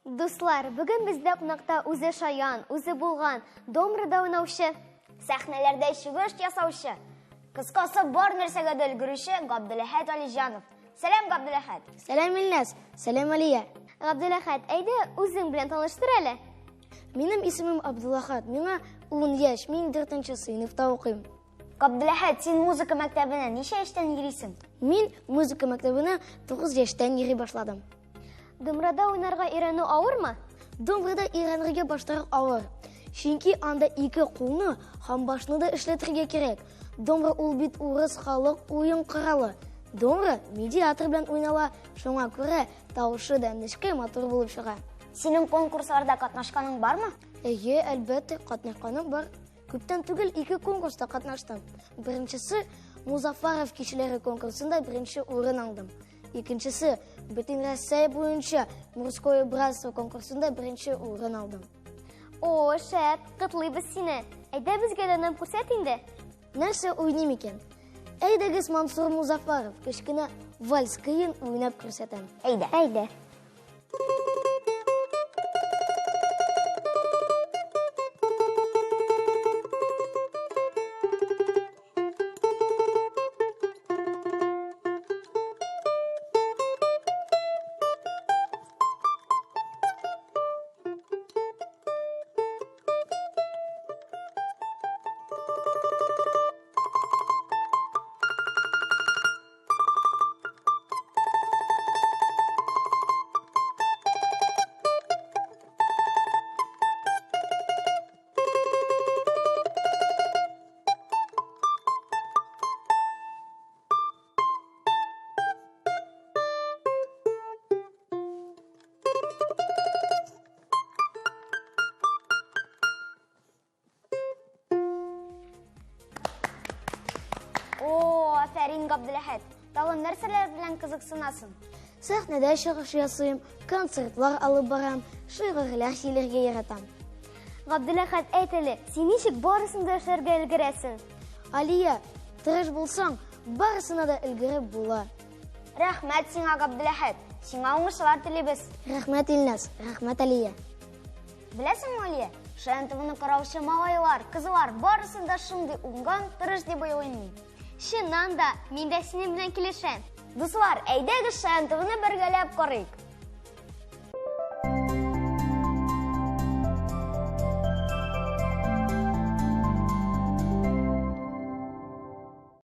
Дуслар, бүген бездә кунакта үзе шаян, үзе булган, домрада уйнаучы, сәхнәләрдә чыгыш ясаучы, кыскасы бар нәрсәгә дә өлгерүче Габделәхәт Алиҗанов. Сәлам, Габделәхәт! Сәлам, Илназ! Сәлам, Алия! Габделәхәт, әйдә үзең белән таныштыр әле. Минем исемем Абдуллахат, миңа 10 яшь, мин 4 сыйныфта укыйм. Габделәхәт, син музыка мәктәбенә ничә яшьтән йөрисең? Мин музыка мәктәбенә 9 яшьтән йөри башладым. Домрада уйнарга өйрәнү авырмы? Домрада өйрәнергә баштарак авыр. Чөнки анда ике кулны һәм башны да эшләтергә кирәк. Домра ул бит урыс халык уен коралы. Домра медиатор белән уйнала, шуңа күрә тавышы да нечкә матур булып чыга. Синең конкурсларда катнашканың бармы? Әйе, әлбәттә, катнашканым бар. Күптән түгел ике конкурста катнаштым. Беренчесе Музафаров кичәләре конкурсында беренче урын алдым. Икенчесе Бөтенрәсәй буенча Мужское братство конкурсында беренче урын алдым. О, шәп, котлыйбыз сине. Әйдә безгә дә уйнап күрсәт инде. Нәрсә уйныйм икән? Әйдәгез Мансур Музафаров кечкенә вальс көен уйнап күрсәтәм. Әйдә. Әйдә. О, афәрин, Габделәхәт. Тагын нәрсәләр белән кызыксынасың? Сәхнәдә чыгыш ясыйм, концертлар алып барам, шигырьләр сөйләргә яратам. Габделәхәт, әйт әле, син ничек барысын да эшләргә өлгерәсең? Алия, тырыш булсаң, барысына да өлгереп була. Рәхмәт сиңа, Габделәхәт. Сиңа уңышлар телибез. Рәхмәт, Илназ, рәхмәт, Алия. Беләсеңме, Алия, Шаян ТВны караучы малайлар, кызлар барысын да шундый уңган, тырыш дип уйлыйм мин. Чыннан да, мин дә синең белән килешәм. Дуслар, әйдәгез Шаян ТВны бергәләп карыйк.